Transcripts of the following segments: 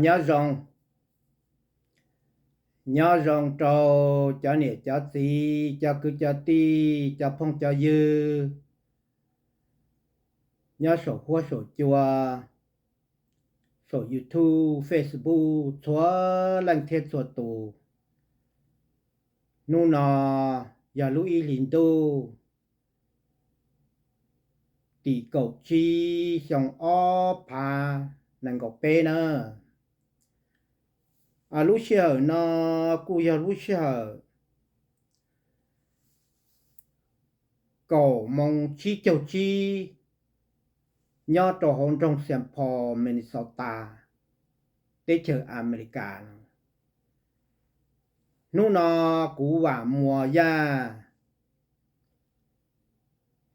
Nyob zoo, nyob zoo rau cov niam cov txiv, cov kwv cov tij, cov phooj cov ywg nyob saum huab saum cua, saum YouTube, Facebook, txhua leej thiab txhua tus. Hnub no yog lub ib hlis ntuj tim kaum tsib xyoo ob phav nees nkaum peb na. Lub sij hawm no kuj yog lub sij hawm kaum moos tsib caug tsib nyob rau hauv nroog Saint Paul, Minnesota, teb chaws Amelikas no. Hnub no kuv Vam Muas Yaj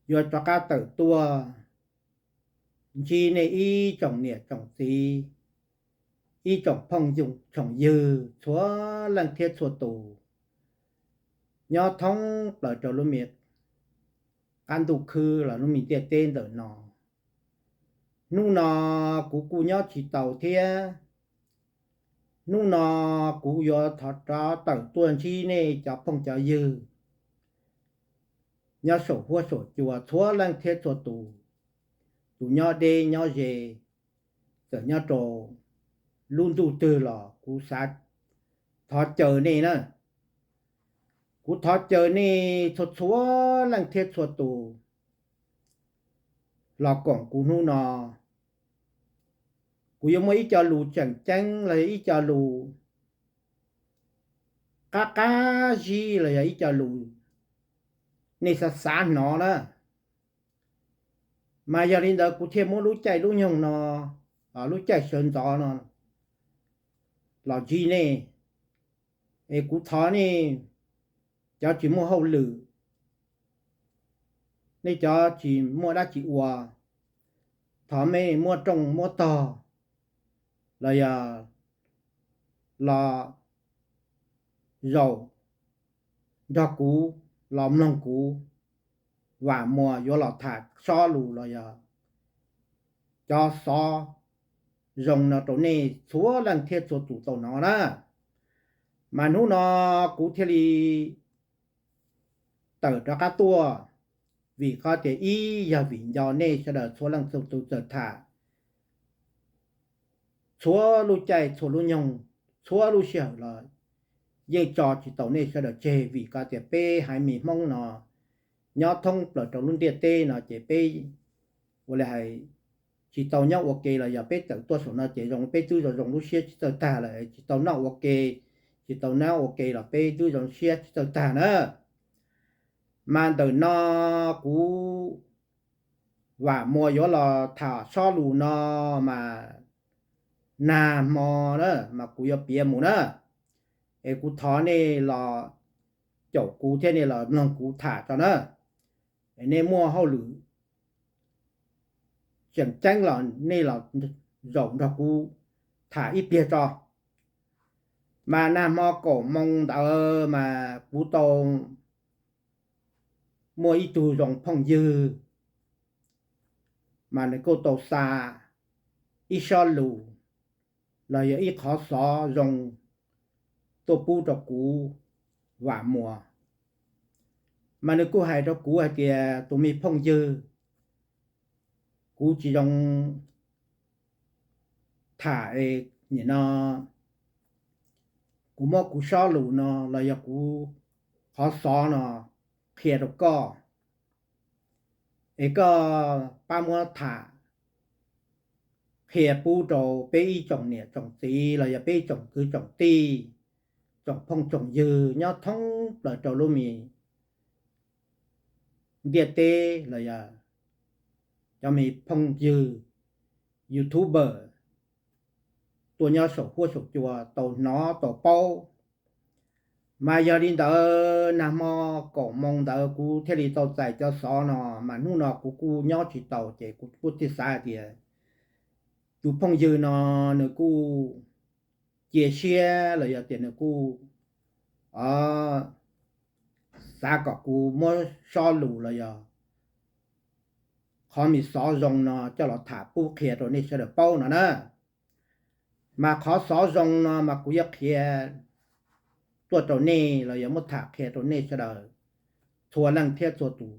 yuav rov qab tawm tuaj ntsib nej ib tsoom niam tsoom txiv, ib tsoom phooj ywg txhua leej thiab txhua tus nyob thoob plaws rau lub me qab ntuj khwb los lub me ntiaj teb ntawm no. Hnub no kuv kuj nyob tsis taus thiab. Hnub no kuv yuav rov tawm tuaj ntsib nej cov phooj cov ywg nyob saum huab saum cua txhua leej thiab txhua tus, tus nyob deb nyob ze, txawm nyob rau lub ntuj twg los kuv xav thov caw nej na. Kuv thov caw nej txhua txhua leej thiab txhua tus los koom kuv hnub no. Kuv yuav muaj ib co lus tseem ceeb los yog ib co lus qab qab zib los yog ib co lus nej xav xav hnov na. Mas yog li ntawd kuv thiaj muab lub caij lub nyoog no, lub caij sawv ntxov no los ntsib nej. Es kuv thov nej cov tsis muaj hauj lwm, nej cov tsis muaj dab tsi ua, thov nej muab rooj muab tog los yog los zaum nrog kuv los mloog kuv Vam Muas yuav los tham sob lus los yog cov xov zoo no rau nej txhua leej thiab txhua tus tau hnov na. Mas hnub no kuv thiaj li tawm rov qab tuaj, vim qhov tias ib yog vim nco nej sawv daws txhua leej txhua tus txawm tham txhua lub caij txhua lub nyoog, txhua lub sij hawm los yeej tso tsis tau nej sawv daws tseg, vim qhov tias peb haiv neeg Hmoob no nyob thoob plaws rau lub ntiaj teb no ces peb ua li hais tsis tau nyob ua ke los yog peb tawm tuaj saum no ces zoo peb twb zoo zoo lub siab tsis txawj tag lawm, tsis tau noj ua ke, tsis tau nyob ua ke los peb twb zoo siab tsis txawj tag na. Mas ntawm no kuv Vam Muas yuav los tham sob lus no mas nag hmo na mas kuv yuav piav mus na. Es kuv thov nej los caum kuv thiab nej los mloog kuv tham tso na. Es nej muaj hauj lwm tseem ceeb los nej los zaum nrog kuv tham ib pliag tso. Mas nag hmo kaum moo ntawd mas kuv tau muaj ib tug zoo phooj ywg, mas nws kuj tau xa ib sob lus los yog ib qhov xov zoo tuaj pub rau kuv Vam Muas. Mas nws kuj hais rau kuv hais tias tus me phooj ywg, kuv tsis zoo tham es nim no kuv muab kuv sob lus no los yog kuv qhov xov no qhia rau koj, es koj pab muab tham qhia pub rau peb ib tsoom niam tsoom txiv los yog peb ib tsoom kwv tsoom tij, tsoom phooj tsoom ywg nyob thoob plaws rau lub me ntiaj teb los yog cov me phooj ywg YouTuber tuaj nyob saum huab saum cua tau hnov tau paub. Mas yog li ntawd nag hmo kaum moo ntawd kuv thiaj li tau txais cov xov no, mas hnub no kuv kuj nyob tsis taus ces kuv kuj thiaj xav hais tias tus phooj ywg no nws kuj cia siab los yog tias nws kuj xav kom kuv muab sob lus los yog qhov me xov zoo no coj los tham pub qhia rau nej sawv daws paub no na. Mas qhov xov zoo no mas kuv yuav qhia tuaj rau nej los yog muab tham qhia rau nej sawv daws txhua leej thiab txhua tus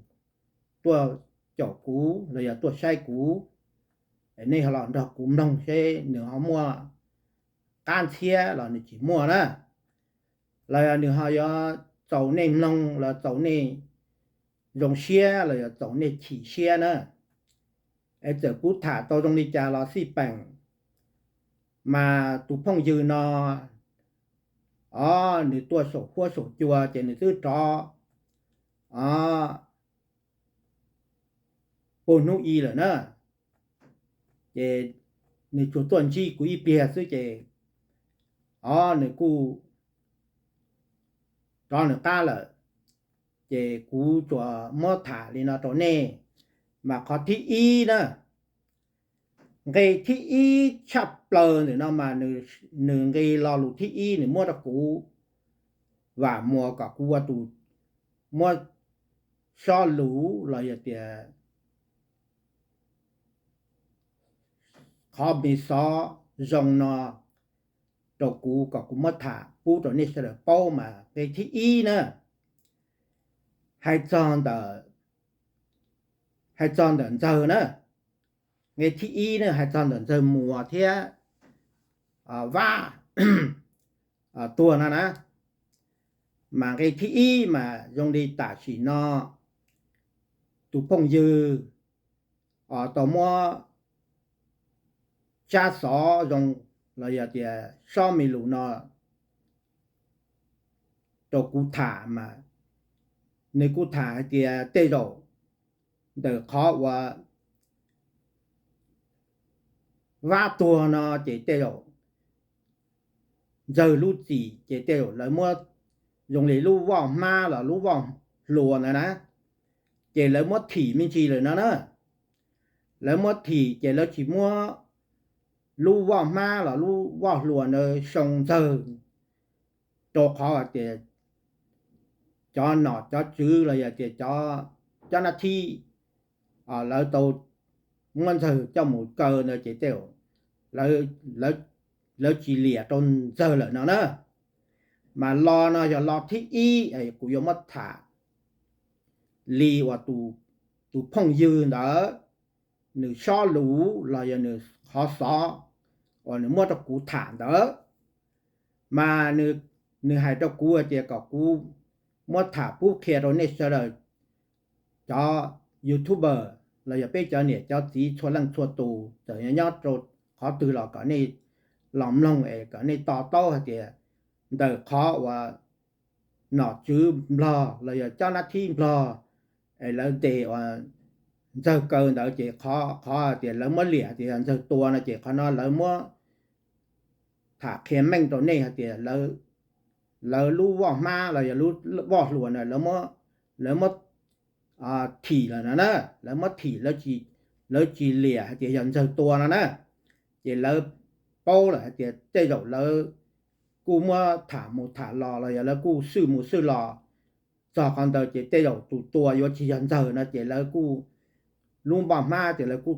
tuaj caum kuv los yog tuaj saib kuv, nej ho los nrog kuv mloog seb nws ho muaj qab ntxhiab los nws tsis muaj na, los yog nws ho yuav txaus nej mloog los txaus nej zoo siab los yog txaus nej chim siab na. Es txawm kuv tham tau zoo li cas los xij peem, mas tus phooj ywg no, o, nws tuaj saum huab saum cua ces nws twb rov, o, puag hnub i lawm na. Ces nws tsuas tuaj ntsib kuv ib pliag xwb ces, o, nws kuj rov nws qab lawm. Ces kuv tsuas muab tham li no rau nej. Mas qhov thib ib na, nqe thib ib tshaj plaws ntawm no mas nws nqe lo lus thib ib nws muab rau kuv vam muas kom kuv ua tus muab sob lus los yog tias qhov me xov zoo no rau kuv kom kuv muab tham pub rau nej sawv daws paub mas nqe thib ib na, hais txog ntawm, hais txog ntawm Ntxawg na. Nqe thib ib na hais txog ntawm Ntxawg Muas thiab Vab tuag no na. Mas nqe thib ib mas zoo li tam sim no tus phooj ywg tau muab tsab xov zoo los yog tias sob me lus no rau kuv tham mas nws kuj tham hais tias tej zaum ntawm qhov uas Vab tuag no ces tej zaum Ntxawg lub txim ces tej zaum lawv muab zoo li lub voj hmab los lub voj hlua ntawd na, ces lawv muab thim me ntsis lawm no na. Lawv muab thim ces lawv tsis muab lub voj hmab los lub voj hlua ntawd soo Ntxawg, rau qhov hais tias cov nom cov tswv los yog tias cov, cov nab thib lawv tau muab Ntxawg coj mus kaw ntawd ces tej lawv tsis liam rau Ntxawg lawm no na. Mas lo no yog lo thib ib kuv yuav muab tham li uas tus phooj ywg ntawd nws sob lus los yog nws qhov xov uas nws muab rau kuv tham ntawd. Mas nws hais rau kuv hais tias kom kuv muab tham pub qhia rau nej sawv daws cov YouTuber los yog peb cov niam cov txiv txhua leej txhua tus txawm nyob rau qhov twg los kom nej los mloog es kom nej to taub hais tias ntawm qhov uas nom tswv Nplog los yog cov nab thib Nplog es lawv ntes uas Ntxawg kaw ntawd ces qhov tias lawv muab liam tias yog Ntxawg tua no ces qhov no lawv muab tham qhia meej rau nej hais tias lawv lub voj hmab los yog lub voj hlua na lawv muab thim lawm no na, lawv muab thim, lawv tsis liam hais tias yog Ntxawg tua no na. Ces lawv paub lawm hais tias tej zaum lawv kuj muab tham mus tham los los yog lawv kuj swj mus swj los txog qhov ntawd ces tej zaum tus tua yuav tsis yog Ntxawg no ces lawv kuj, lub voj hmab ces lawv kuj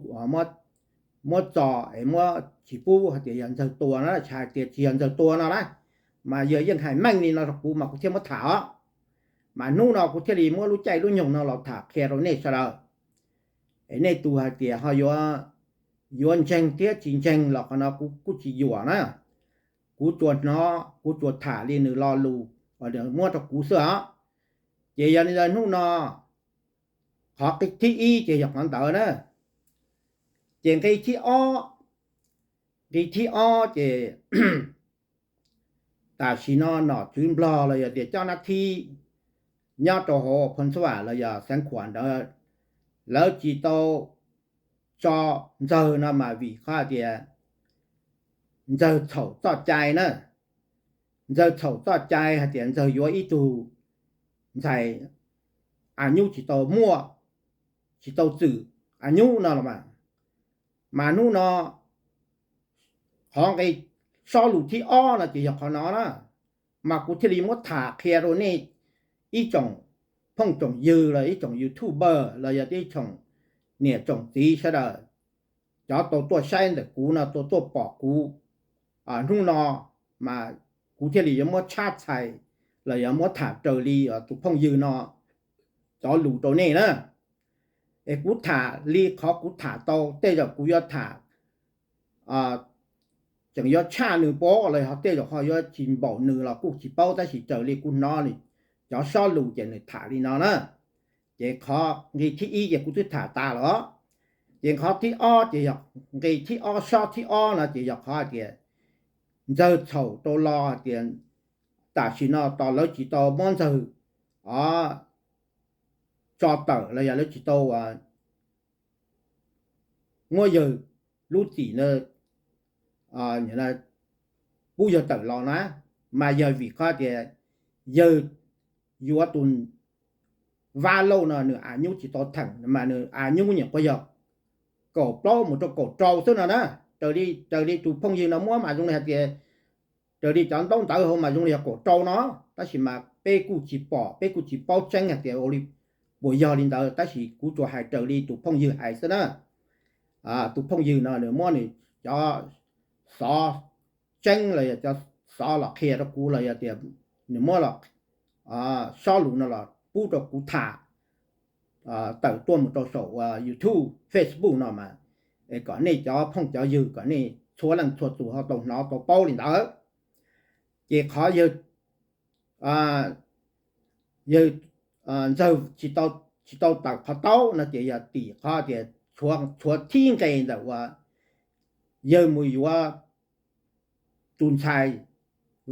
muab txo es muab tsis pub hais tias yog Ntxawg tua no na, tsis hais tias tsis yog Ntxawg tua no na. Mas yog yeej hais meej li no rau kuv mas kuv thiaj muab tham os. Mas hnub no kuv thiaj li muab lub caij lub nyoog no los tham qhia rau nej sawv daws es nej tus hais tias ho yuav ntseeg thiab tsis ntseeg los qhov no kuv kuj tsis yuam na. Kuv tsuas hnov kuv tsuas tham li nws lo lus uas nws muab rau kuv xwb os. Ces yog li ntawd hnub no qhov thib ib ces yog qhov ntawd na. Ces nqe thib ob, nqe thib ob ces tam sim no nom tswv Nplog los yog tias cov nab thib nyob rau hauv Phoo Xab Vam los yog Xeev Khuam ntawd lawv tsis tau tso Ntxawg no mas vim qhov hais tias Ntxawg txhaum txoj cai na. Ntxawg txhaum txoj cai hais tias Ntxawg yuav ib tug ntxhais a nyuj tsis tau muaj, tsis tau txwm a nyuj no los mas. Mas hnub no qhov nqe sob lus thib ob no ces yog qhov no na. Mas kuv thiaj li muab tham qhia rau nej ib tsoom phooj tsoom ywg los ib tsoom YouTuber los yog ib tsoom niam tsoom txiv sawv daws, cov tau tuaj saib ntawm kuv no, tau tuaj pom kuv hnub no, mas kuv thiaj li yuav muab tshab txhais los yog muab tham raws li tus phooj ywg no cov lus rau nej na. Es kuv tham li qhov kuv tham tau, tej zaum kuv yuav tham tseem yuav tshaj nws pob los ho tej zaum ho yuav tsis npaum nws los kuj tsis paub, tab sis raws li kuv hnov cov sob lus ces nws tham li no na. Ces qhov nqi thib ib ces kuv twb tham tas lawm. Ces qhov thib ob ces yog, nqi thib ob sob thib ob no ces yog qhov hais tias Ntxawg txhaum rau los hais tias tam sim no tos lawv tsis tau muab Ntxawg tso tawm los yog lawv tsis tau muab yawg lub txim pub yawg tawm los na, mas yog vim qhov tias yawg yuav tus Vab Lauj no nws av nyub tsis tau theem, mas nws av nyub nyuam qhuav yog kaum plaub mus rau kaum rau xwb no na. Raws li tus phooj ywg no muab mas zoo li hais tias raws li cov ntaub ntawv hauv mas zoo li yog kaum rau no, tab sis mas peb kuj tsis pom, peb kuj tsis paub tseeb hais tias ua li puas yog li ntawd, tab sis kuv tsuas hais raws li tus phooj ywg hais xwb na. Tus phooj ywg no nws muab nws cov xov tseeb los yog cov xov los qhia rau kuv los yog tias nws muab los sob lus no los pub rau kuv tham tawm tuaj mus rau saum YouTube, Facebook no mas, es kom nej cov phooj cov ywg, kom nej txhua leej txhua tus ho tau hnov tau paub li ntawd. Ces qhov yawg, yawg Ntxawg tsis tau tawm qhov taub no ces yog tim qhov tias tshuav thib nqe ntawm uas yawg mus yuav tus ntxhais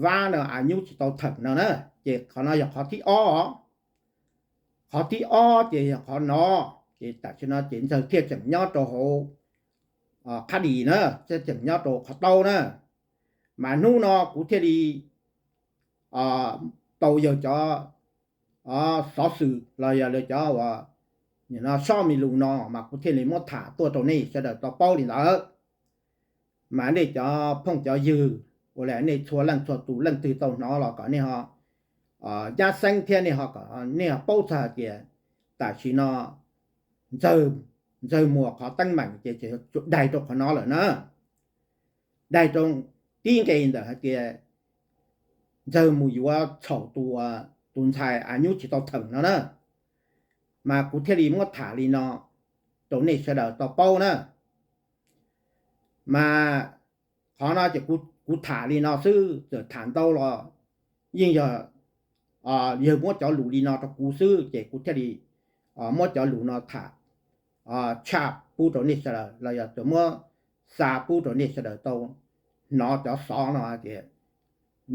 Vab no av nyub tsis tau theem no na. Ces qhov no yog qhov thib ob. Qhov thib ob ces yog qhov no, ces tam sim no ces Ntxawg thiaj tseem nyob rau hauv qhab dis na, thiaj tseem nyob rau qhov taub na. Mas hnub no kuv thiaj li tau yawg cov xov xwm los yog lawv cov uas sob me lus no mas kuv thiaj li muab tham tuaj rau nej sawv daws tau paub li ntawd. Mas nej cov phooj cov ywg, ua li nej txhua leej txhua tus leej twg tau hnov los kom nej ho nyab xeeb thiab nej ho, nej ho paub txog hais tias tam sim no Ntxawg, Ntxawg Muas qhov teeb meem ces daig rau qhov no lawm na. Daig rau tib nqe ntawm hais tias Ntxawg mus yuav txhaum tus, tus ntxhais av nyub tsis tau theem no na. Mas kuv thiaj li muab tham li no rau nej sawv daws tau paub na. Mas qhov no ces kuv tham li no xwb, txawm tham ntau los yeej yog yawg muab cov lus li no rau kuv xwb, ces kuv thiaj li muab cov lus no tham tshaj pub rau nej sawv daws los yog txawm muab xa pub rau nej sawv daws tau hnov cov xov no hais tias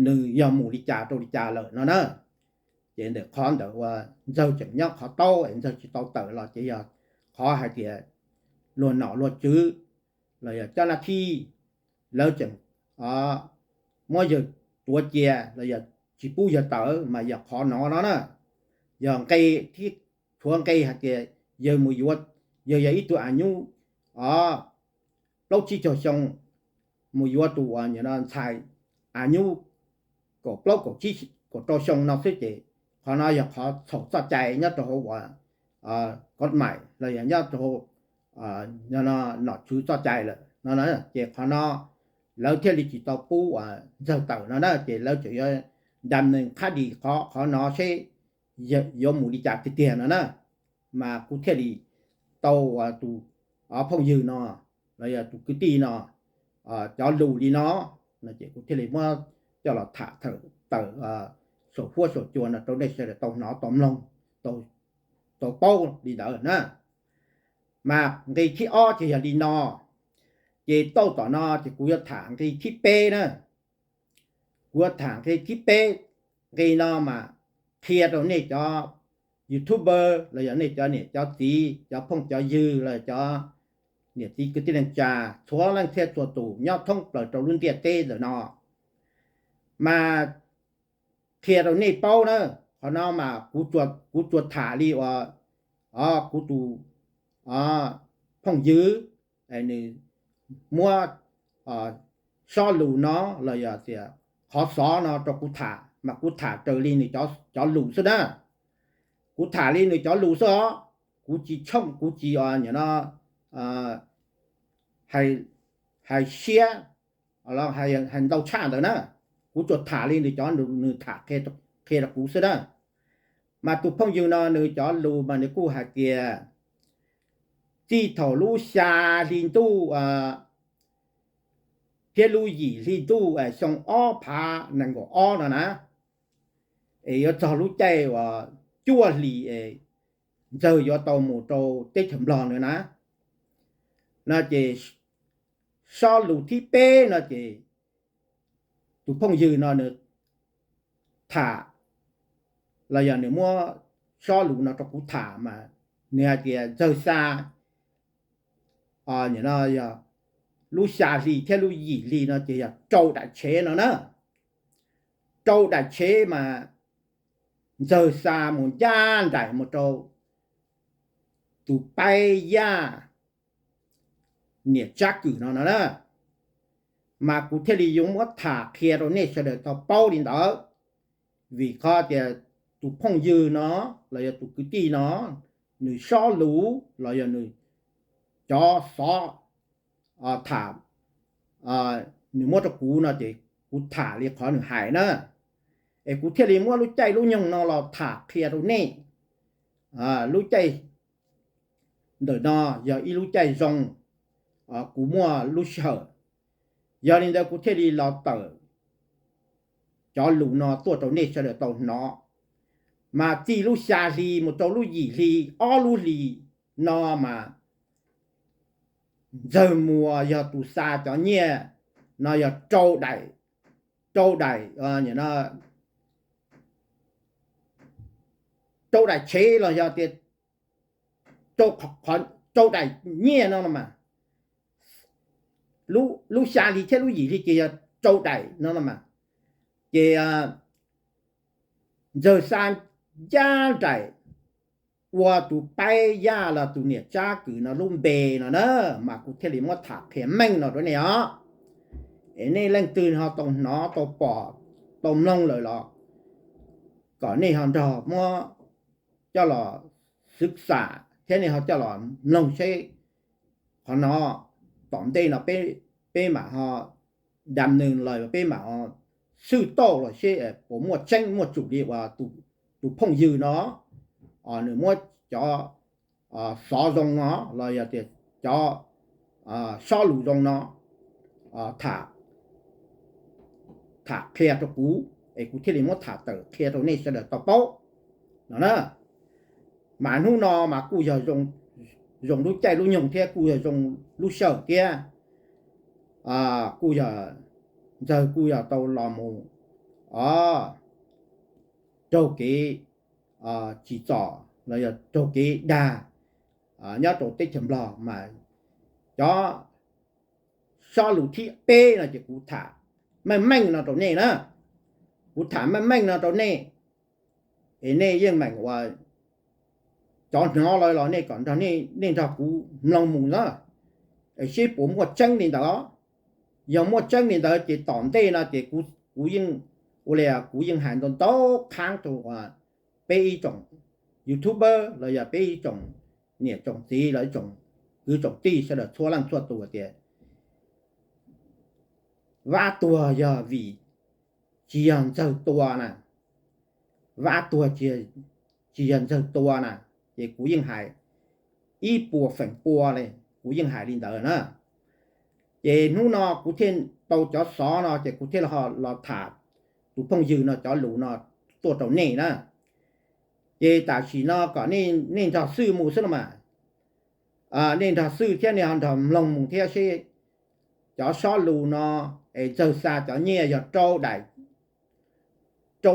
nws yog mus li cas rau li cas lawm no na. Ces ntawm qhov ntawd uas Ntxawg tseem nyob qhov taub es Ntxawg tsis tau tawm los ces yog qhov hais tias luag nom luag tswv los yog cov nab thib lawv tseem muab yawg tuav cia los yog tsis pub yawg tawm mas yog qhov no no na. Yog nqe, tshuav nqe hais tias yawg mus yuav, yawg yog ib tug av nyub plaub tsib caug xyoo, mus yuav tus uas ntxhais av nyub kaum plaub kaum tsib kaum rau xyoo no xwb ces qhov no yog qhov txhaum txoj cai nyob rau hauv uas kov maim los yog nyob rau hauv nom tswv txoj cai lawm no. Ces qhov no lawv thiaj li tsis tau pub uas Ntxawg tawm no na, ces lawv tseem yuav dam nees qhab dis qhov, qhov no seb yuav mus li cas tiag tiag no na. Mas kuv thiaj li tau tus phooj ywg no los yog tus kwv tij no cov lus li no, no ces kuv thiaj li muab coj los tham tawm saum huab saum cua no rau nej sawv daws tau hnov tau mloog, tau paub li ntawd na. Mas nqi thib ob ces yog li no, ces tau tom no ces kuv yuav tham nqi thib peb na. Kuv yuav tham nqi thib peb. Nqi no mas qhia rau nej cov YouTuber los yog nej cov niam cov txiv, cov phooj cov ywg los cov niam txiv kwv tij neej tsa, txhua leej thiab txhua tus nyob thoob plaws rau lub ntiaj teb ntawm no. Mas qhia rau nej paub na, qhov no mas kuv tsuas tham li uas kuv tus phooj ywg nws muab sob lus no los yog tias qhov xov no rau kuv tham, mas kuv tham raws li nws cov lus xwb na. Kuv tham li nws cov lus xwb os. kuv tsis tshooj, kuv tsis, no, hais siab, hais ntau tshaj ntawd na. Kuv tsuas tham li nws cov nws tham qhia rau kuv xwb na. Mas tus phooj ywg no nws cov lus mas nws kuj hais tias txij thaum lub xya hli ntuj thiab lub yim hli ntuj xyoo ob phav nees nkaum ob no na, es yuav txog lub caij uas cuaj hlis es Ntxawg yuav tau mus rau teb chaws Nplog no na. No ces sob lus thib peb no ces tus phooj ywg no nws tham los yog nws muab sob lus no rau kuv tham mas nws hais tias Ntxawg xa, no yog lub xya hli thiab lub yim hli no ces yog rau daim tsheb no na. Rau daim tsheb mas Ntxawg xa mus ncaj nraim mus rau tus Paib Yaj niam Tsab Kwm no no na. Mas kuv thiaj li yuav muab tham qhia rau nej sawv daws tau paub li ntawd, vim qhov tias tus phooj ywg no los yog tus kwv tij no nws sob lus los yog nws cov xov tham, nws muab rau kuv no ces kuv tham li qhov nws hais na. Es kuv thiaj li muab lub caij lub nyoog no los tham qhia rau nej. Lub caij ntawm no yog ib lub caij zoo, kuv muaj lub sij hawm, yog li ntawd kuv thiaj li los tawm cov lus no tuaj rau nej sawv daws tau hnov. Mas txij lub xya hli mus rau lub yim hli, ob lub hlis no mas Ntxawg Muas yog tus xa cov nyiaj no yog rau daim, rau daim, rau daim tsheb los yog tias rau daim nyiaj no no mas. Lub xya hli thiab lub yim hli ces yog rau daim no no mas. Ces Ntxawg xa ncaj nraim ua tus Paib Yaj los tus niam Tsab Kwm no lub npe no na, mas kuv thiaj li muab tham qhia meej no rau nej os. Es nej leej twg ho tau hnov tau pom tau mloog lawm los kom nej ho nrog muab coj los xwv xam thiab nej ho coj los mloog seb qhov no tom ntej no peb mam ho dam nws los peb mam ho xwj tauj los seb puas muaj tseeb muaj tsum li uas tus phooj ywg no nws muab cov xov zoo no los yog tias cov sob lus zoo no tham qhia rau kuv, es kuv thiaj li muab tham tawm qhia rau nej sawv daws tau paub no na. Mas hnub no mas kuj yog zoo lub caij lub nyoog thiab kuj yog zoo lub sij hawm thiab, kuj yog Ntxawg kuj yog tau los mus raug kev tsim txom los yog raug kev dag nyob rau teb chaws Nplog mas cov sob lus thib peb no ces kuv tham meej meej no rau nej na. Kuv tham meej meej no rau nej, es nej yeej meem ua cov hnov los los nej kom nrog, nej nrog kuv mloog mus na, es seb puas muaj tseeb li ntawd. Yog muaj tseeb li ntawd ces tom ntej no ces kuv yeej, ua li kuv yeej hais ntau ntau qhaab rau peb ib tsoom YouTuber los yog peb ib tsoom niam tsoom txiv los ib tsoom kwv tsoom tij sawv daws txhua leej txhua tus tias Vab tuag yog vim tsis yog Ntxawg tua na. Vab tuag tsis yog Ntxawg tua na, ces kuv yeej hais ib puas feem pua li, kuv yeej hais li ntawd na. Ces hnub no kuv thiaj tau cov xov no ces kuv thiaj los tham tus phooj ywg no cov lus no tuaj rau nej na. Ces tam sim no kom nej nrog xwj mus xwb no mas, nej nrog xwj thiab nej ho nrog mloog mus thiab seb cov sob lus no es Ntxawg xa cov nyiaj yog rau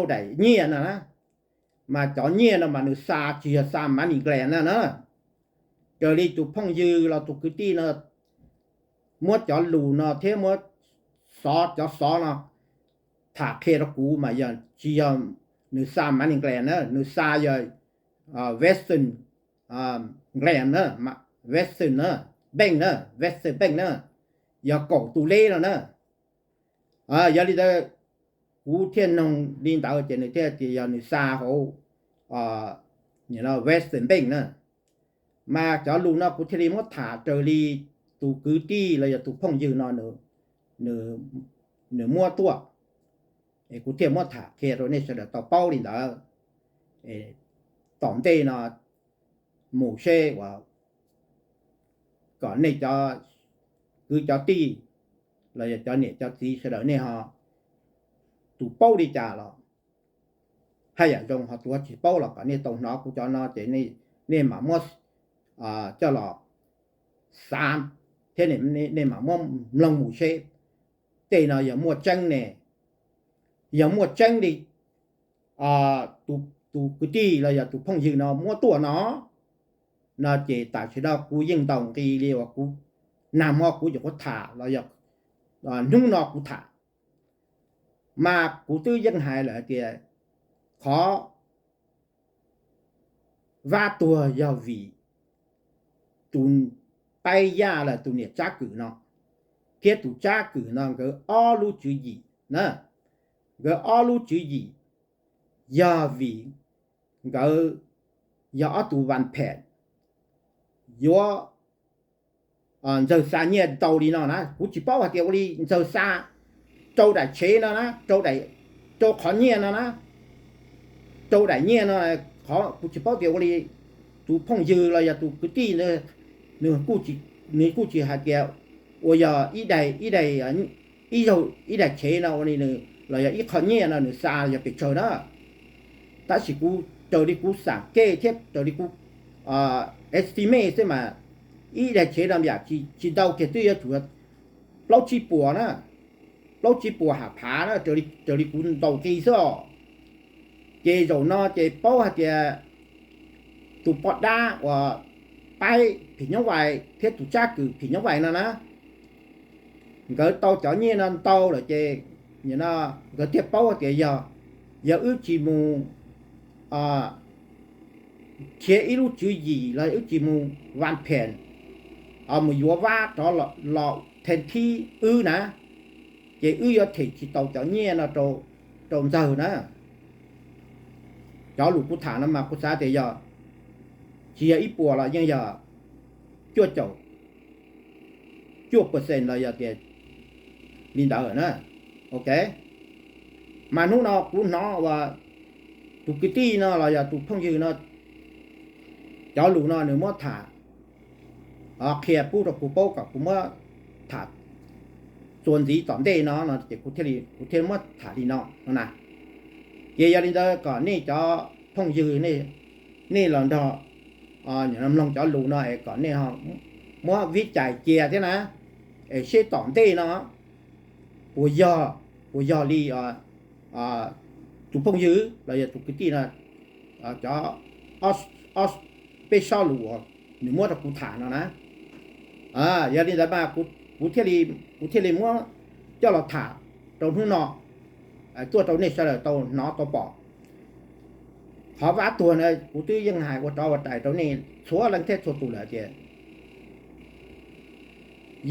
daim nyiaj no na. Mas cov nyiaj no mas nws xa tsis yog xa money grant na na. Raws li tus phooj ywg los tus kwv tij no muab cov lus no thiab muab xov, cov xov no tham qhia rau kuv mas yog tsis yog nws xa money grant na, nws xa yog Western grant na, Western na, bank na, Western bank na, yog kaum tus leb no na. Yog li ntawd kuv thiaj noog li ntawd ces nws thiaj tias yog nws xa hauv Western bank na. Mas cov lus no kuv thiaj li muab tham raws li tus kwv tij los yog tus phooj ywg no nws muab tuaj, kuv thiaj muab tham qhia rau nej sawv daws tau paub li ntawd. Tom ntej no mus seb uas kom nej cov kwv cov tij los yog cov niam cov txiv sawv daws nej ho tus paub li cas los haj yam zoo, ho tus tsis paub los kom nej tau hnov kuv cov no ces nej mam muab coj los xav thiab nej mam muab mloog mus seb tej no yog muaj tseeb ne, yog muaj tseeb li tus kwv tij los yog tus phooj ywg no muab tuaj no, no ces tam sim no kuv yeej ntaus nqi li uas kuv nag hmo kuv yuav tham los yog hnub no kuv tham, mas kuv twb yeej hais lawm hais tias qhov Vab tuag yog vim tus Paib Yaj los tus niam Tsab Kwm no thiab tus Tsab Kwm no nkawd ob lub tswv yim na, nkawd ob lub tswv yim yog vim nkawd yog ob tug vas phem yuav Ntxawg xa nyiaj ntau li no na. Kuv tsis paub hais tias ua li Ntxawg xa rau daim tshev no na, rau qhov nyiaj no na, rau daim nyiaj no, qhov kuv tsis paub tias ua li tus phooj ywg los yog tus kwv tij nws, nws kuj tsis hais tias ua yog ib daim, ib daim, ib daim tshev no ua li nws los yog ib qho nyiaj no nws xa yog pes tsawg na. Tab sis kuv raws li kuv xam kej thiab raws li kuv estimate xwb mas ib daim tshev no yam tsis ntau kiag twb yuav tsum plaub tsib puas na, plaub tsib puas ham phav na, raws li kuv ntaus nqi xwb os. Ces zaum no ces paub hais tias tus poj dab uas Paib Phim Nyuj Vais thiab tus Tsab Kwm Phim Nyuj Vais no na, nkawd tau cov nyiaj no ntau lawm ces nkawd thiaj paub tias yog, yog wb tsis mus khiav ib lub tswv yim los wb tsis mus vas phem mus yuav Vab rov los them thib wb na, ces wb yuav them tsis tau cov nyiaj no rau Ntxawg na. Cov lus kuv tham no mas kuv xav tias yog tsis yog ib puas los yeej yog cuaj caum cuaj percent los yog tias li ntawd na. Ok, mas hnub no kuv hnov uas tus kwv tij no los yog tus phooj ywg no cov lus no nws muab tham qhia pub rau kuv paub kom kuv muab tham txuas ntxiv tom ntej no no ces kuv thiaj muab tham li no no na. Ces yog li ntawd kom nej cov phooj ywg, nej los nrog mloog cov lus no es kom nej muab vib cais cia thiab na, es seb tom ntej no puas yog, puas yog li tus phooj ywg los yog tus kwv tij no cov, peb sob lus uas nws muab rau kuv tham no na. Yog li ntawd mas kuv thiaj li muab coj los tham rau hnub no tuaj rau nej sawv daws tau hnov tau pom. Qhov Vab tuag na kuv twb yeej hais ua rov ua rais rau nej txhua leej thiab txhua tus lawm tias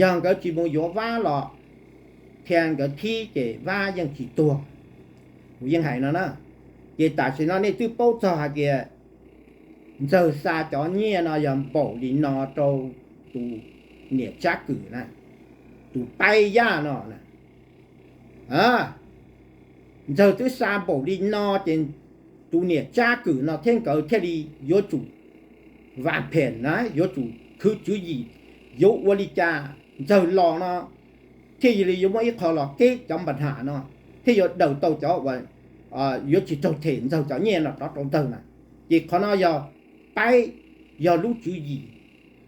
yog nkawd tsis mus yuav Vab los thiab nkawd thib ces Vab yeej tsis tuag. Kuv yeej hais no na, ces tam sim no nej twb paub txog hais tias Ntxawg xa cov nyiaj no yog npaum li no rau tus niam Tsab Kwm na, tus Paib Yaj no na. Ntxawg twb xa npaum li no ces tus niam Tsab Kwm no thiab nkawd thiaj li yuav tsum vas phem na, yuav tsum khwv tswv yim, yuav ua li cas Ntxawg los no thiaj li yuav muaj ib qho los keb cov npa ham no, thiaj yuav daws tau cov uas yuav tsis raug them Ntxawg cov nyiaj no rov rau Ntxawg na. Ces qhov no yog Paib yog lub tswv yim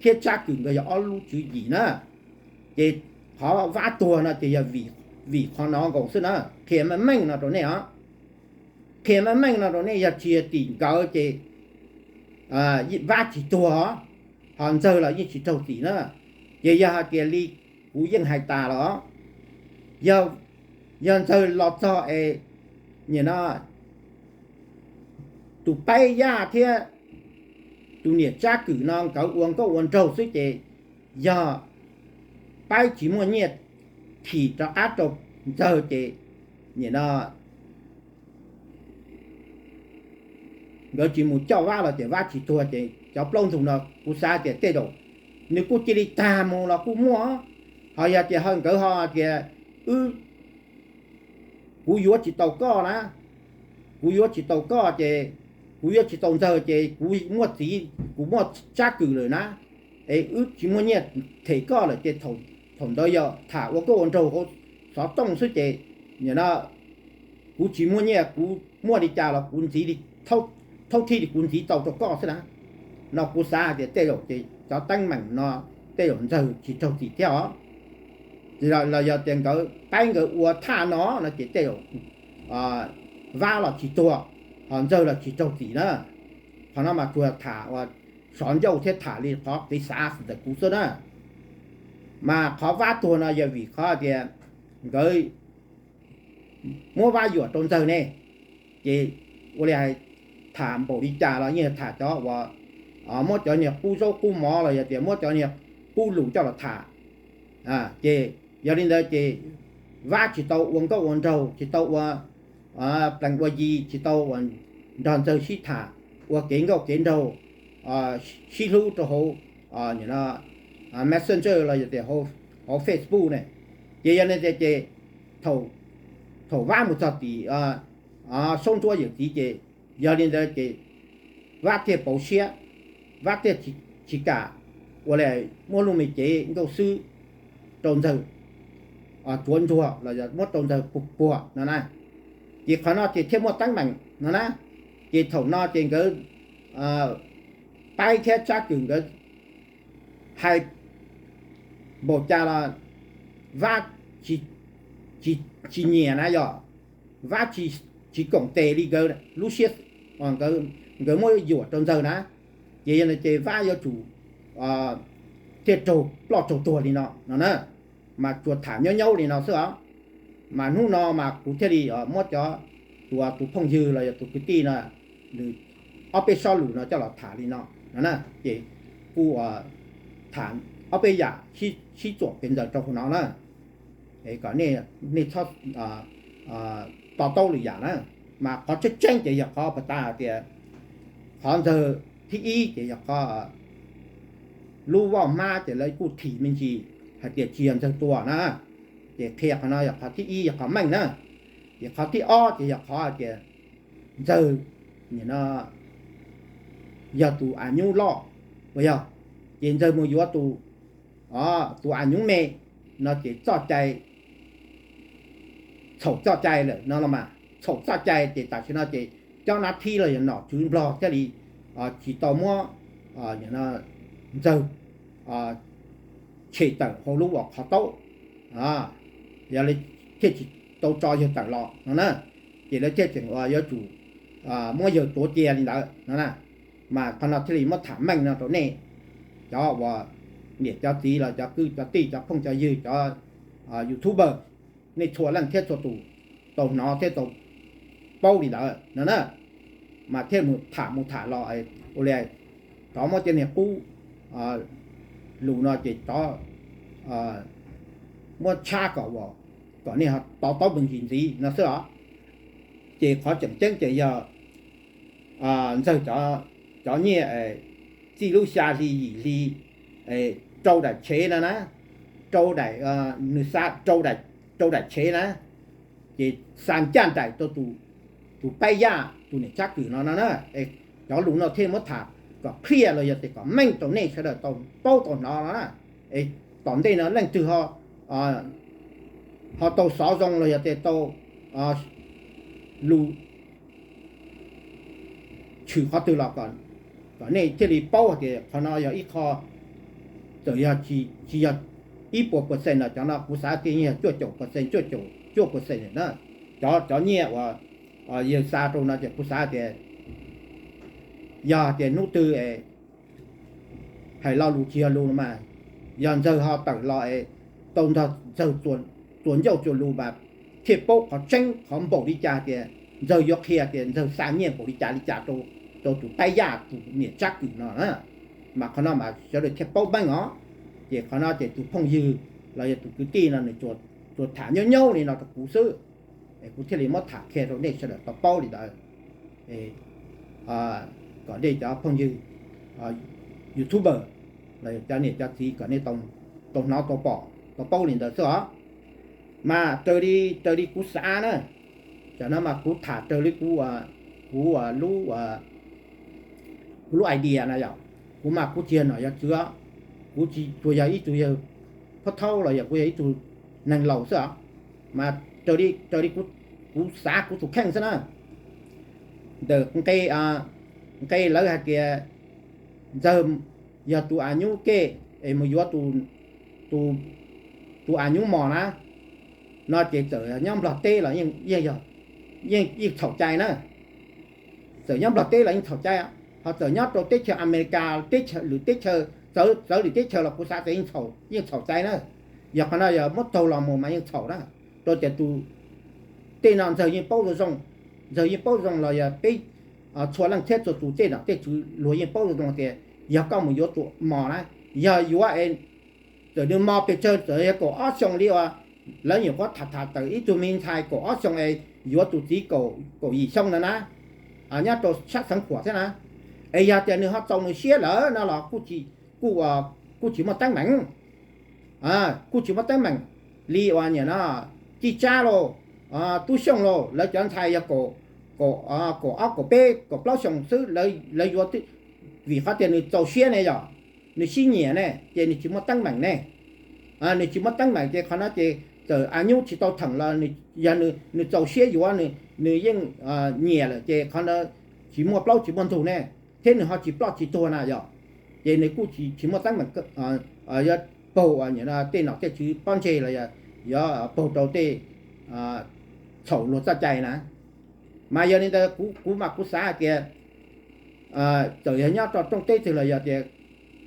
thiab Tsab Kwm nkawd yog ob lub tswv yim na. Ces qhov Vab tuag no ces yog vim qhov no nkaus xwb na, qhia meej meej no rau nej os. Qhia meej meej no rau nej, yog tsis yog tim nkawd ces Vab tsis tuag, ho Ntxawg los yeej tsis raug tim na. Ces yog hais tias li kuv yeej hais tas los, yog Ntxawg los txog es nim no tus Paib Yaj thiab tus niam Tsab Kwm no nkawd ua nkauj ua nraug xwb ces yog Paib tsis muaj nyiaj thim rov qab rau Ntxawg ces nim no nkawd tsis mus coj Vab los ces Vab tsis tuag ces cov plaub ntug no kuv xav tias tej zaum nws kuj cia li tag mus los kuj muaj. Ho yog tias ho nkawd ho tias wb, kuv yuav tsis tau koj na, kuv yuav tsis tau koj ces, kuv yuav tsis tau Ntxawg ces kuv muaj txiv, kuv muaj tsab kws lawm na, es wb tsis muaj nyiaj them koj lawm ces thaum ntawd yog tham ua nkauj ua nraug hauv xov tooj xwb ces nim no kuv tsis muaj nyiaj, kuv muaj li cas los kuv ntxiv li, thaub thij li kuv ntxiv tau rau koj xwb na. No kuv xav hais tias tej zaum ces cov teeb meem no tej zaum Ntxawg tsis raug txim thiab os. Los yog tias nkawd pab nkawd ua thaj no no ces tej zaum Vab los tsis tuag, ho Ntxawg los tsis raug txim na. Qhov no mas tsuas tham ua sov ncauj thiab tham li qhov kev xav ntawm kuv xwb na. Mas qhov Vab tuag no yog vim qhov tias nkawd muab Vab yuam rau Ntxawg ne, ces ua li hais tham npaum li cas los yeej tham cov uas muab cov niag qub zaub qub mov los yog tias muab cov niag qub lus coj los tham. Ces yog li ntawd ces Vab tsis tau ua nkauj ua nraug, tsis tau ua plees ua yi, tsis tau uas nrog Ntxawg sib tham ua kev nkauj kev nraug, sib hlub rau hauv Messenger los yog tias hauv Facebook ne. Ces yog li ntawd ces thaum Vab mus txog tim Saub Ntsuab yawm txiv ces yog li ntawd ces Vab thiaj pauv siab, Vab thiaj tsis kam ua li muab lub me cev nkauj xwb rau Ntxawg tsuav ntsuag los yog muab rau Ntxawg puag puag no na. Ces qhov no ces thiaj muaj teeb meem no na. Ces thaum no ces nkawd paib thiab tsab kws nkawd hais npaum cas los Vab tsis nyiam na, yog Vab tsis koom tes li nkawd lub siab, nkawd muab yuam rau Ntxawg na. Ces yog li ces Vab yuav tsum thiaj raug ploj raug tuag li no no na. Mas tsuas tham nyob nyob li no xwb os. Mas hnub no mas kuv thiaj li muab cov, tus, tus phooj ywg los yog tus kwv tij no, nws ob peb sob lus no coj los tham li no no na. Ces kuj tham ob peb yam sib txuam pes ntawm rau hauv no na, kom nej txhob to taub lwm yam na. Mas qhov tseeb tseeb ces yog qhov pas tas hais tias qhov Ntxawg thib ib ces yog qhov lub voj hmab ces lawv kuj thim me ntsis hais tias tsis yog Ntxawg tua na. Ces qhia qhov no yog qhov thib ib yog qhov meej na. Ces qhov thib ob ces yog qhov hais tias Ntxawg nim no yog tus a nyub loj, puas yog? Ces Ntxawg mus yuav tus, tus a nyub me no ces txoj cai, txhaum txoj cai lawm no los mas, txhaum txoj cai ces tam sim no ces cob nab thib los yog nom tswv Nplog thiaj li tsis tau muab Ntxawg tshem tawm hauv lub uas qhov taub, yog li thiaj tsis tau tso yawg tawm los no na. Ces lawv thiaj tseem yuav tsum muab yawg tuav cia li ntawd no na. Mas qhov no thiaj li muab tham meej no rau nej cov uas niam cov txiv los cov kwv cov tij cov phooj cov ywg cov YouTuber, nej txhua leej thiab txhua tus tau hnov thiab tau paub li ntawd no na. Mas thiaj mus tham mus tham los ua li rov muab cov niag qub lus no ces rov muab tshab kom, kom nej to taub me ntsis ntxiv no xwb os. Ces qhov tseem ceeb ces yog Ntxawg cov nyiaj txij lub xya hli yim hli rau daim tshev no na, rau daim, nws xa rau daim tshev na, ces xa ncaj nraim rau tus Paib Yaj tus niam Tsab Kwm no no na. Cov lus no thiaj muab tham kom clear los yog tias kom meej rau nej sawv daws tau paub tau hnov no na. Es tom ntej no leej twg ho tau xov zoo los yog tias tau lus tshwm qhov twg los kom nej thiaj li paub hais tias qhov no yog ib qho, txawm yog tsis yog ib puas percent no, cov no kuv xav tias yeej yog cuaj caum percent, cuaj caum cuaj percent na. Cov, cov nyiaj uas yawg xa rau no ces kuv xav tias yog tias hnub twg hais lo lus tsis yog lus no mas, yog Ntxawg ho tawm los es tau nrog Ntxawg txuas ncauj txuas lus mas thiaj paub qhov tseeb qhov npaum li cas tias Ntxawg yuav qhia tias Ntxawg xa nyiaj npaum li cas li cas rau tus Paib Yaj tus niam Tsab Kwm no na. Mas qhov no mas sawv daws thiaj paub meej os. Ces qhov no ces tus phooj ywg los yog tus kwv tij no nws tsuas tham nyob nyob li no rau kuv xwb, es kuv thiaj li muab tham qhia rau nej sawv daws tau paub li ntawd. kom nej cov phooj ywg YouTuber los cov niam cov txiv kom nej tau hnov tau pom tau paub li ntawd xwb os. Mas raws li kuv xav na, tam no mas kuv tham raws li kuv, kuv lub idea na yog, kuv mas kuv tsis yog nom yog tswv, kuv tsis tsuas yog ib tug yawg phob thaub los yog kuv yog ib tug neeg laus xwb os. Mas raws li kuv xav kuv tus kheej xwb na, ntawm nqe lawv hais tias Ntxawg yog tus a nyub kej es mus yuav tus a nyub mos na, no ces txawm nyob Nplog teb los yeej txhaum cai na. Txawm nyob Nplog teb los yeej txhaum cai, ho txawm nyob rau teb chaws Amelikas, teb chaws lwm teb chaws, txawv lwm teb chaws los kuv xav tias yeej txhaum cai na. Yog qhov no yog muab taug los mus mas yeej txhaum na, rau tias tus, tej no Ntxawg yeej paub zoo zoo, Ntxawg yeej paub zoo los yog peb txhua leej thiab txhua tus tej nom tej tswv luag yeej paub zoo zoo tias yog koj mus yuav tus mos na, yog yuav es txawm nws mos pes tsawg, txawm yog kaum ob xyoo li uas lawv nyuam qhuav tham tham tawm ib tug me ntxhais kaum ob xyoo es yuav tus txiv kaum yim xyoo no na, nyob rau sab Xeev Khuam thiab na, es yog tias nws ho txaus nws siab lawm no los kuj, kuj tsis muaj teeb meem, kuj tsis muaj teeb meem li uas niam no Cij Tsab lauj, Tub Xyooj lauj, lawv cov ntxhais yog kaum ob kaum peb kaum plaub xyoo xwb lawv yuav, vim qhov tias nws txaus siab ne yog, nws sib nyiam ne ces nws tsis muaj teeb meem ne. Nws tsis muaj teeb meem ces qhov no ces txawm a nyub tsis tau theem los yog nws txaus siab yuav, nws yeej nyiam lawm ces qhov no tsis muaj plaub tsis muaj ntug ne, thiab nws ho tsis ploj tsis tuag na yog, ces nws kuj tsis muaj teeb meem yuav paug tej nom tej tswv pob ntseg los yog yuav paug rau tej txhaum luag txoj cai na. Mas yog li ntawd kuv mas kuv xav hais tias txawm yog nyob rau rooj teb twg los yog tias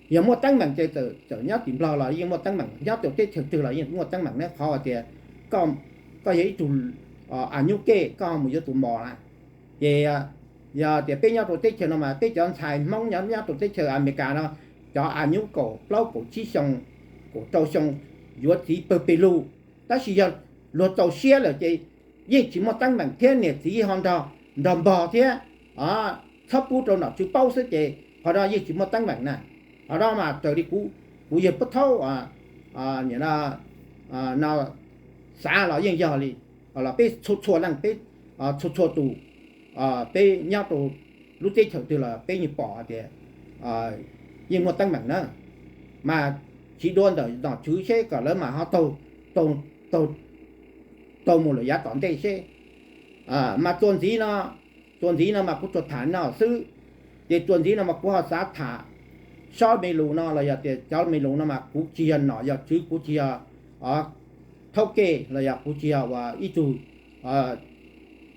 yog muaj teeb meem ces txawm nyob tim Nplog los yeej muaj teeb meem, nyob rau teb chaws twg los yeej muaj teeb meem ne, qhov hais tias koj yog ib tug a nyub kej koj ho mus yuav tus mos na. Ces yog tias peb nyob rau teb chaws no mas peb cov ntxhais Hmoob nyob rau teb chaws Amelikas no, cov a nyub kaum plaub kaum tsib xyoo, kaum rau xyoo, yuav txiv pawg pes lug, tab sis yog luag txaus siab lawm ces yeej tsis muaj teeb meem thiab niam txiv ho nrog npog thiab txhob pub rau nom tswv paub xwb ces qhov no yeej tsis muaj teeb meem na. Qhov no mas raws li kuv, kuv yawg pub thaub no xav los yeej yog li, los peb txhua txhua leej peb txhua txhua tus peb nyob rau lub teb chaws twg los peb yeej pom hais tias yeej muaj teeb meem na. Mas tsis dua ntawm nom tswv seb kom lawv mam ho taug mus lawm yav tom ntej seb. Mas txuas ntxiv no, txuas ntxiv no mas kuv tsuas tham no xwb, ces txuas ntxiv no mas kuv ho xav tham sob me lus no los yog tias cov me lus no mas kuv tsis yog nom yog tswv, kuv tsis yog thaub kej los yog kuv tsis yog uas ib tug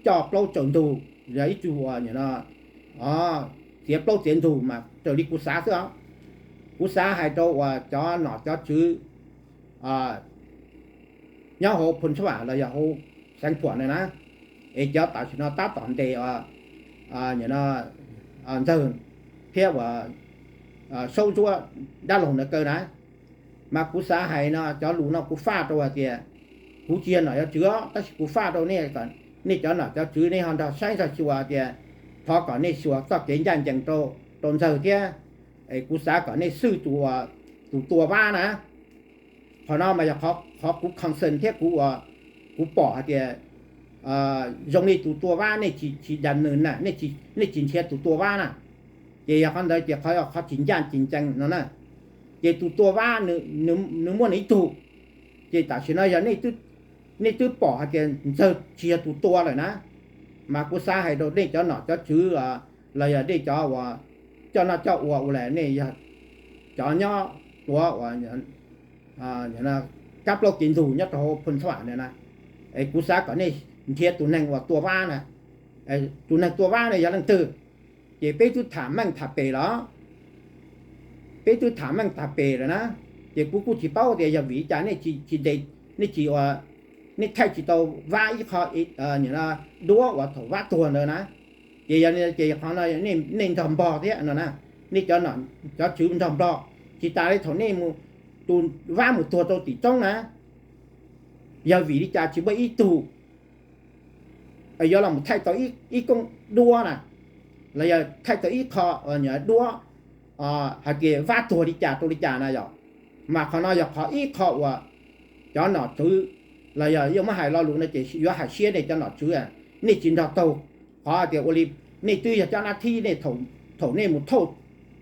coj plaub tsaws ntug, yog ib tug uas txiav plaub txiav ntug mas raws li kuv xav xwb os. Kuv xav hais rau uas cov nom cov tswv nyob hauv Phoos Xab Vam los yog hauv Xeev Khuam na, es cov tam sim no tab tom ntes Ntxawg thiab uas Saub Ntsuab dab laug ntawd kaw na. Mas kuv xav hais no cov lus no kuv faj rau hais tias kuv tsis yog nom yog tswv, tab sis kuv faj rau nej, nej cov nom cov tswv nej ho nrog saib nrog xyuas tias thov kom nej xyuas txoj kev ncaj ncees rau Ntxawg thiab. Es kuv xav kom nej xwj tus, tus tua Vab na. Qhov no mas yog qhov kuv concern thiab kuv, kuv pom hais tias zoo li tus tua Vab nej tsis dam nws na, nej tsis nrhiav tus tua Vab na. Ces yog qhov ntawd ces qhov, qhov tsis ncaj tsis ncees no na. Ces tus tua Vab nws muaj nws ib tug, ces tam sim no yog nej twb pom hais tias Ntxawg tsis yog tus tua lawm na, mas kuv xav hais rau nej cov nom cov tswv los yog nej cov uas coj noj coj ua ua li nej yog cov nyob tuav uas kab plaub kev ntug nyob rau hauv Phoos Xab Vam na, es kuv xav kom nej nrhiav tus neeg uas tua Vab na. Tus neeg tua Vab na yog leej twg? Ces peb twb tham meej tham pem los, peb twb tham meej tham pem lawm na. Ces kuv kuj tsis paub tias yog vim li cas nej tsis, nej tsis, nej thaij tsis tau Vab ib qho duab uas thaum Vab tuag ntawd na. Ces yog ces qhov no nej nrog npog thiab no na, nej cov nom cov tswv nrog npog. Tsis tas li thaum nej mus, tus Vab mus tuag rau tim roob na, yog vim li cas tsis muaj ib tug yuav los mus thaij tau ib koob duab na, los yog thaij tau ib qho duab hais tias Vab tuag li cas rau li cas na yom. Mas qhov no yog qhov ib qho uas cov nom tswv los yog yuav muab hais lo lus no ces yuav hais siab nej cov nom tswv, nej tsis nrog taug qhov tias ua li nej twb yog cov nab thib, nej thaum nej mus thauj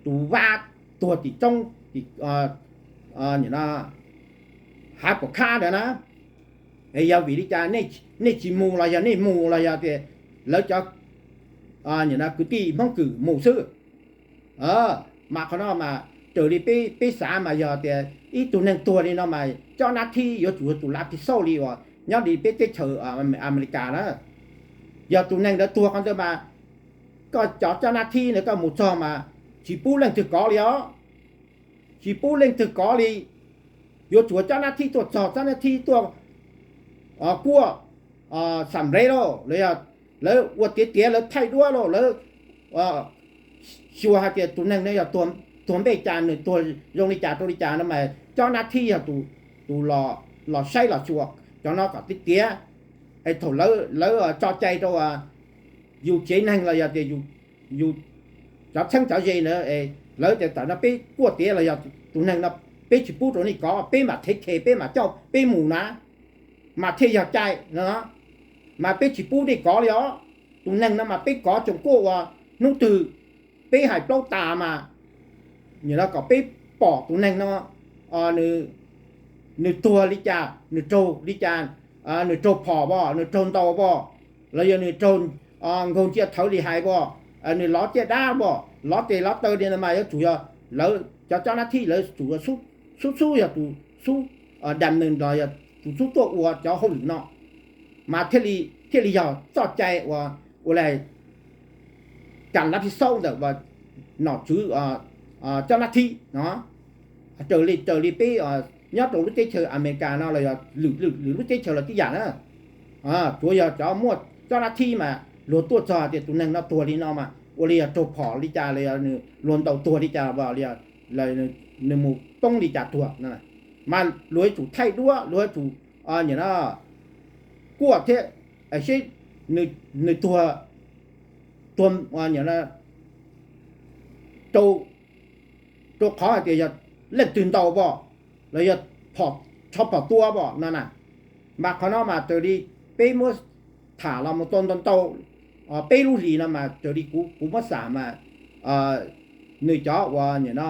tus Vab tuag tim roob hav pom khab ntawd na, yog vim li cas nej tsis mus los yog nej mus los yog tias lawv cov kwv tij Hmoob Kwm mus xwb. Mas qhov no mas raws li peb xav mas yog tias ib tug neeg tuag li no mas cov nab thib yuav tsum yog tus lav phi xauj li uas nyob li peb teb chaws Amelikas na. Yog tus neeg ntawd tuag qhov ntawd mas koj cov cov nab thib ntawd koj mus txog mas tsis pub leej twg kov li os. Tsis pub leej twg kov li. Yuav tsum cov nab thib tuaj txog, cov nab thib tuaj kuaj xam nplej lauj, los yog lawv ua tiav tiav, lawv thaij duab lauj, lawv xyuas hais tias tus neeg no yog tuag npaum cas, nws tuag zoo li cas rau li cas no mas cov nab thib yog tus los saib los xyuas cov no kom tiav tiav. Es thaum lawv tso cai rau yus tsev neeg los yog tias yus cov txheeb cov ze ntawd, lawv tias tam no peb kuaj tiav los yog tus neeg no peb tsis pub rau nej kov, peb mam thev khe, peb mam coj peb mus na, mas thiaj yog cai no. Mas peb tsis pub nej kov li os. Tus neeg no mas peb kov tsoom kuaj uas hnub twg peb hais plaub tas mas nim no kom peb pom tus neeg no nws tuag li cas, nws raug li cas, nws raug phom pom, nws raug ntaus pom, los yog nws raug nkaug nciaj thawv li hais pom, nws lov ciaj dab pom, lov tes lov taw li no mas yuav tsum yog lawv cov cov nab thib lawv tsum xub xub yog tus xub dam neeg los yog tus xub tuaj ua cov hauj lwm no, mas thiaj li yog txoj cai uas ua li kam lav phi xauj ntawm nom tswv cov nab thib no. Raws li raws li peb nyob rau lub teb chaws Amelikas no los yog lwm lwm lub teb chaws los tib yam na. Tsuav yog cov muaj cov nab thib mas luag tuaj txog tias tus neeg no tuag li no mas ua li yog raug phom li cas los yog nws luag ntaus tuag li cas, nws mus poob li cas tuag no, mas luag yuav tsum thaij duab, luag yuav tsum nim no kuaj thiab seb nws tuag, tuag rau qhov hais tias yog leej twg ntaus pom los yog phom, rho phom tua pom no na. Mas qhov no mas raws li peb muab tham los mus tau ntau ntau peb lub hlis no mas raws li kuv muab xam mas nws cov uas nim no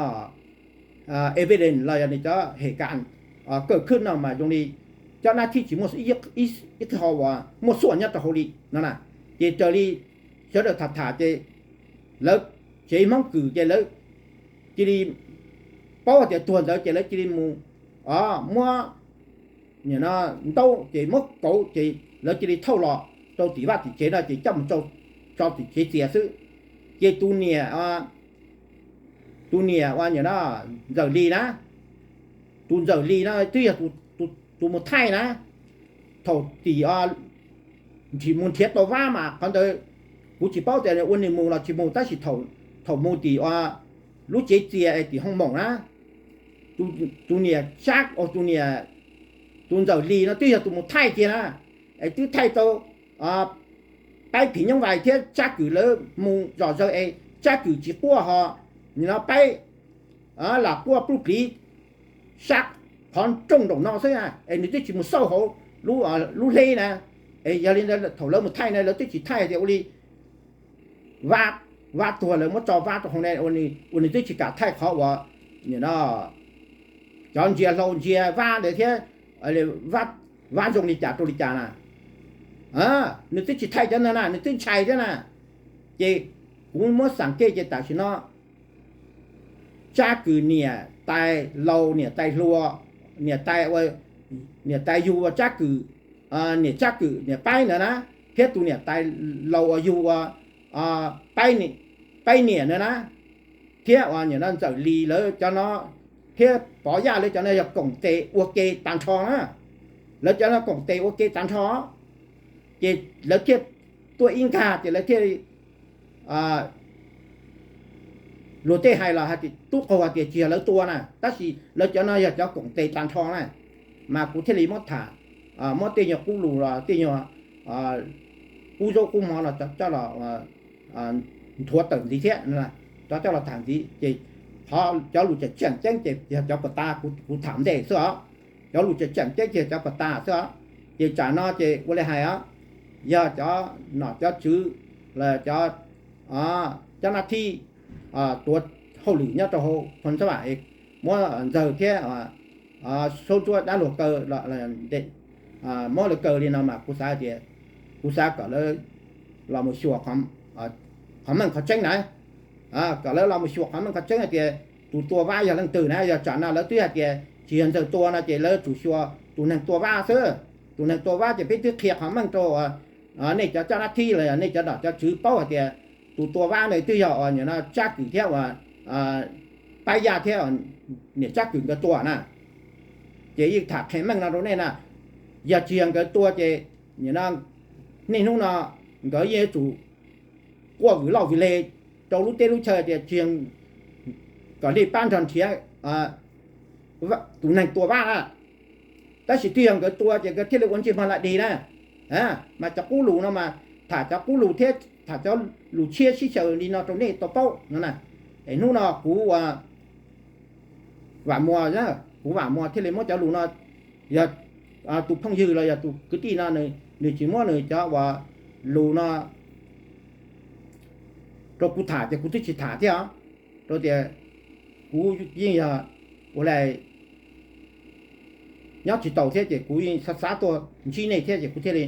evidence los yog nws cov hem kam kawm khwb no mas zoo li cov nab thib tsis muaj ib qho uas muaj xuaj nyob rau hauv li no na. Ces raws li sawv daws tham tham ces lawv tsev Hmoob Kwm ces lawv cia li paub tias tuag ntawd ces lawv cia li mus muab ntaub ces muab kauv ces lawv cia li thauj los rau tim vaj tim tsev no ces coj mus tso tim tsev txias xwb. Ces tus niam, tus niam uas nim no Ntxawm Lis na, tus Ntxawm Lis no twb yog tus mus thaij na, thaum tim ntsis mus nrhiav tau Vab mas qhov ntawd kuv tsis paub tias ua nws mus los tsis mus tab sis thaum mus tim lub tsev txias tim hoo moom na, tus niam Tsab, tus niam, tus Ntxawm Lis no twb yog tus mus thaij kiag na, es twb thaij tau Paib Phim Nyoob Vais thiab Tsab Kwm lawv mus zom zaws es Tsab Kwm tsis quaj ho, nim no Paib lam quaj pluj pliv sab qhov rooj nraum no xwb es nws twb tsis mus xauj hauv lub hleb na. Es yog li ntawd thaum lawv mus thaij na lawv twb tsis thaij tias ua li Vab, Vab tuag lawv muab tso Vab rau hauv ne, ua nws twb tsis kam thaij qhov uas nim no cov ntsia hlau ntsia Vab ntawd thiab Vab zoo li cas rau li cas na. Nws twb tsis thaij cov ntawd na, nws twb ntshai thiab na. Ces kuv muab xam kej ces tam sim no Tsab Kwm niam tais laus niam tais hluas, niam tais ua, niam tais yug ua Tsab Kwm, niam Tsab Kwm niam Paib ntawd na, thiab tus niam tais laus uas yug ua Paib niam ntawd na, thiab uas nim no Ntxawm Lis lawv cov no, thiab Pov Yaj lawv cov no yog koom tes ua ke tag nrho na. Lawv cov no koom tes ua ke tag nrho, ces lawv thiaj tuaj ib nkag ces lawv thiaj luag tej hais los hais tias tub qaug hais tias tsis yog lawv tua na, tab sis lawv cov no yog cov koom tes tag nrho na. Mas kuv thiaj li muab tham, muab tej nyuag qub lus los tej nyuag qub zaub qub mov no coj los nthuav tawm ntxiv thiab, rov coj los tham ntxiv ces qhov cov lus tseem tseem ceeb ces yog cov puas tas kuv tham ntej xwb os. Cov lus tseem tseem ceeb ces cov puas tas xwb os. Ces tsam no ces ua li hais os, yog cov nom cov tswv los cov, cov nab thib tuav hauj lwm nyob rau hauv phoos xab vam muab ntxawg thiab saub ntsuab dab luag kaw, muab lawv kaw li no mas kuv xav tias, kuv xav kom lawv los mus xyuas qhov meej qhov tseeb na. Kom lawv los mus xyuas qhov meej qhov tseeb hais tias tus tua Vab yog leej twg na. Yog tsam no lawv twb hais tias tsis yog ntxawg tua no ces lawv tsum xyuas tus neeg tua Vab xwb. Tus neeg tua Vab ces peb twb qhia qhov meej rau nej cov coj nab thib los yog nej cov nom cov tswv paub hais tias tus tua Vab no twb yog uas nim no Tsab Kwm thiab uas Pab Yaj thiab niam Tsab Kwm nkawd tua na. Ces yeej tham qhia meej no rau nej na. Yog tsis yog nkawd tua ces nim no niaj hnub no nkawd yeej yuav tsum quaj vwm loj vwm le rau lub teb lub chaw tias tsis yog kom li pab nrog nrhiav tus neeg tua Vab na. Tab sis twb yog nkawd tua ces nkawd thiaj li ua ntsej muag la dig na. Mas cov qub lus no mas tham cov qub lus thiab tham cov lus tshiab sib xyaw li no rau nej tau paub no na. Es hnub no kuv ua Vam Muas, kuv Vam Muas thiaj li muab cov lus no, yog tus phooj ywg los yog tus kwv tij no nws tsis muab nws cov uas lus no rau kuv tham ces kuv twb tsis tham thiab os. Rau tias kuv yeej yog ua li nyob tsis taus thiab ces kuv yeej xav xav tuaj ntsib nej thiab ces kuv thiaj li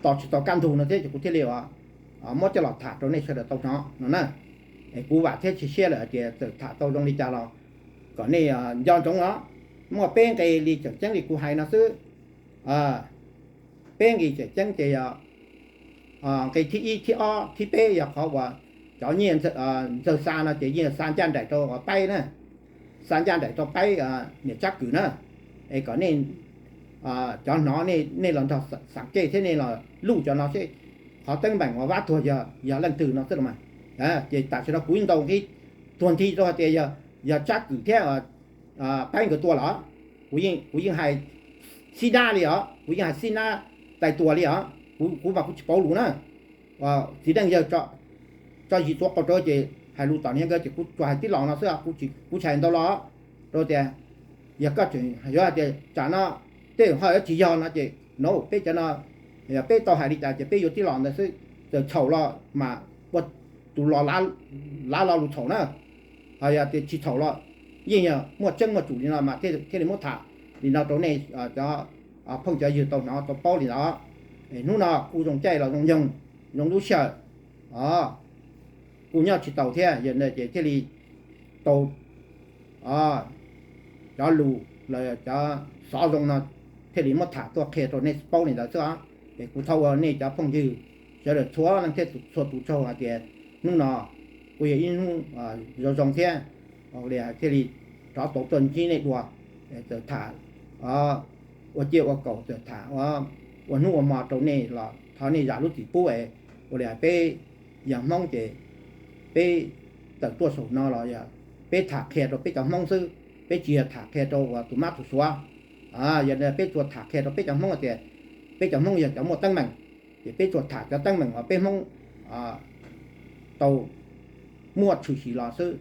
tos tsis tau kaj ntug no thiab ces kuv thiaj li muab coj los tham rau nej sawv daws tau hnov no na. Es kuv vam thiab cia siab lawm hais tias txawm tham tau zoo li cas los kom nej nco ntsoov os. Muaj peb nqe li tseem ceeb li kuv hais no xwb. Peb nqe tseem ceeb ces yog nqe thib ib, thib ob, thib peb yog qhov uas cov nyiaj ntxawg xa no ces yeej xa ncaj nraim rau paib na, xa ncaj nraim rau paib niam Tsab Kwm na. Es kom nej cov hnov nej los nrog xav kej thiab nej los luj cov no seb qhov teeb meem uas Vab tuag yog leej twg no xwb los mas. Ces tam sim no kuv ib ntaus nqi tuag nthi rau hais tias yog Tsab Kwm thiab paib nkawd tua los, kuv yeej hais xib nab li os, kuv yeej hais xib nab tais tua li os. Kuv mas kuv tsis pauv lus na. Txiv neej yawg tso zis tuav qau rau ces hais lus tom niag nkawd ces kuv tsuas hais tib los no xwb, kuv tsis hais ntau los. Rau tias yog koj tseem yuav hais tias tsam no tej ho yuav tsis yog no ces no peb cov no, yog peb tau hais li cas ces peb yuav tib los ntawd xwb. Txawm txhaum los mas ua tus los lav lo lus txhaum na. Ho yog tias tsis txhaum los yeej yog muaj tseeb muaj tsum li no mas thiaj li muab tham li no rau nej cov phooj cov ywg tau hnov tau paub li ntawd. Hnub no kuj zoo caij los zoo nyoog, zoo lub sij hawm os, kuj nyob tsis taus thiab, yog li ntawd ces thiaj li tau cov lus los cov xov zoo no thiaj li muab tham tuaj qhia rau nej paub li ntawd xwb os. Es kuv thov ua nej cov phooj ywg sawv daws txhua leej thiab txhua tus tsaug hais tias hnub no kuj yog ib hnub zoo zoo thiab, thiaj li rov tau tuaj ntsib nej dua. Txawm tham ua ciaj ua kaum, txawm tham ua hnub ua hmo rau nej los thov nej zam lub txim pub es ua li peb yog Hmoob ces peb tawm tuaj saum no los yog peb tham qhia rau peb cov Hmoob xwb, peb tsis yog tham qhia rau uas tus mab tus suav. Yog peb tsuas tham qhia rau peb cov Hmoob tias peb cov Hmoob yog cov muaj teeb meem, ces peb tsuas tham cov teeb meem uas peb Hmoob tau muaj tshwm sim los xwb.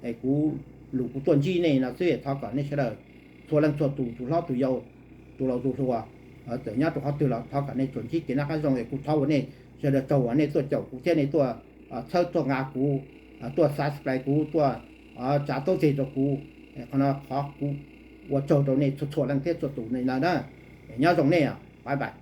Es kuv lus kuv tuaj ntsib nej no xwb, thov kom nej sawv daws txhua leej txhua tus, tus hlob tus yau, tus laus tus hluas, txawm nyob rau qhov twg los thov kom nej tsuas ntsib kev noj qab zoo. Es kuv thov ua nej sawv daws tsaug uas nej tuaj caum kuv thiab nej tuaj txhawb tuaj nqa kuv, tuaj subscribe kuv, tuaj tsa taub ceg rau kuv. Qhov no qhov kuv ua tsaug rau nej txhua txhua leej thiab txhua tus no na. Nyob zoo nej, bye bye.